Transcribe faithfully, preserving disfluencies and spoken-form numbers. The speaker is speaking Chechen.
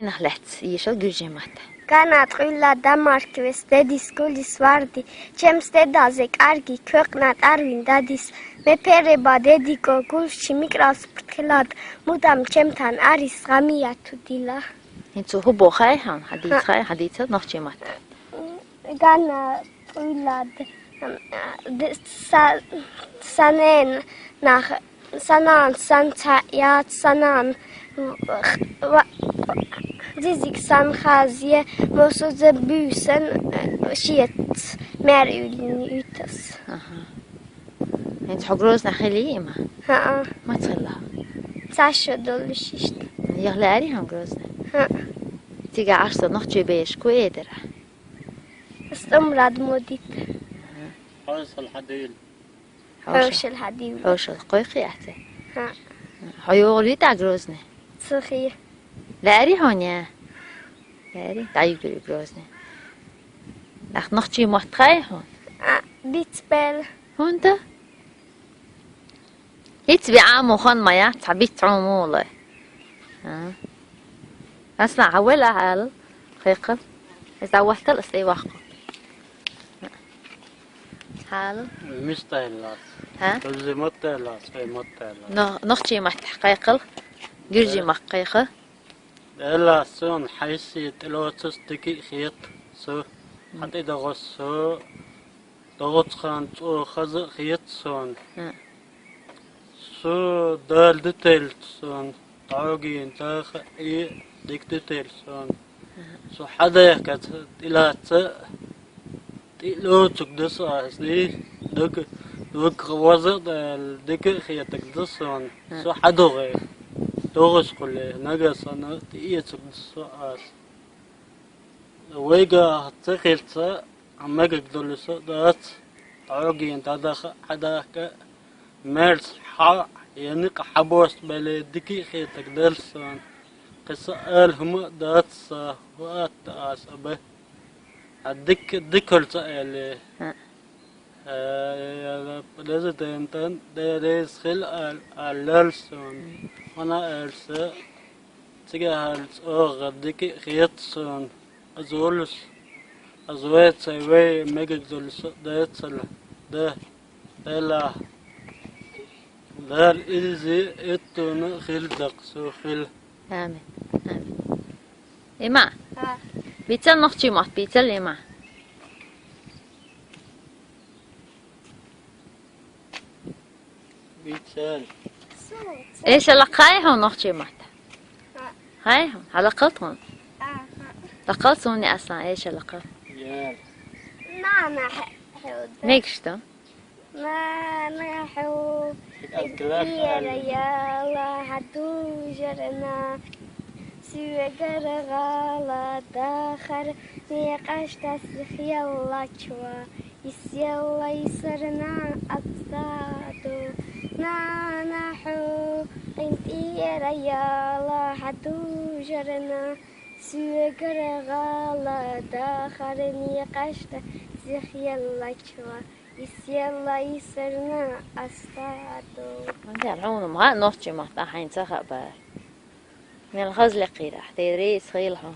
Нах лаьцна йийшал гуьржийн матта. Гана тӀуьлла дамарквес дедис гулис варди, чемс дедазе карги квекъна тӀарвин дадис, ме переба дедико гулши микрал спортхилад, мудам чемтан арис гамия тудила. ХӀинца хӀу бохай хьан, хьадийцхай, хьадийца нохчийн матта. Гана тӀуьллад, м, д-, са-, санен нах, санан, сан ца яц, санан, в-, ва-, зизик сан хазье, мосузе бюсен, э, шиец, мер уьлни уьтас. Аха. ХӀинца хьо Грозна хили има? ХӀаа. Маца хилла? Цаша долуш иштта. Яхла ари хьан Грозна? ХӀаа. Цига Ӏаш со нохчий беш ку эдара? Стумрад модит. Хьошал хьадуьйла. Хьошал. Хьошал хьадуьйла. Хьошал кхойхи ахьте? ХӀаа. Хьо йогӀур витӀа Грозна? Цхи. Лаьри хьоня? Лаьри? ДӀаюгури Грозна. Нах нохчий мотт хай хьун? А, бицбел. ХӀунда? ХӀиц виӀа мухан ма яц, цхьа биц хьун мула. А. Аслан, хьавела хьал, хекхал. Эс даваттал, эс тӀе вахку. Хьал. Мистайлас. Хьа? Гуьржи маттайлас, хай маттайлас. Но, нохчий маттахь кхайкхал. Гуьржий Э. мах кхайкха. Элас сон хьайси тӀелоцус дики хет су. ХьатӀи дагъус су. Дагъуцхан цӀо хаза хет сон. Хьа. Су дал дител сон. Дагин таха и дик дител сон. Су хьадехкац тӀилаца тӀилоцуг дас асни. Даг, даг ваза дал дик хетак дас сон. Су хьадогъе. Догъус куле, нагасана тӀиецуг дас ас. Вайга ца хилца, а мегаг долуса дац, дӀогин дадах хьадахка, мерс хьа, яни къа хьабост беле дики хетаг дерсан, кхиса эл хӀума дац са, ваат ас абе. А дик, дикал ца эле. Хьа. Э, президентан дерес хил ал, аллалсон, хана элса, цига хьалц огъа дики хетсон, азулус, азве цеве мегагдулс децал, да, эла, дар изи эттуна хил даксу хил. Амин. Амин. Има? А. Бицал нохчий мотт, бицал има. Бицал. Эша лакхай хьо нохчий мотт. А. Хай хьо, хьалакхалт хьо. А, а. Лакхал суни асан, эша лакхал. Яр. Нана хьо. Мегшта? Нана хьо. Ира яла хьадужарна. Суьгара гӀала дахар, некъаш тасих яллачва, исъялла исарна ацаду. Нана хьо, къинтӀера яла хьадужарна, суьгара гӀала дахар, некъаш тасих яллачва, исъялла исарна ацаду. Ан дер хьуна ма нохчий мотт ахьайн ца хаба. Мел хаза лекхира, деррис хила хьуна.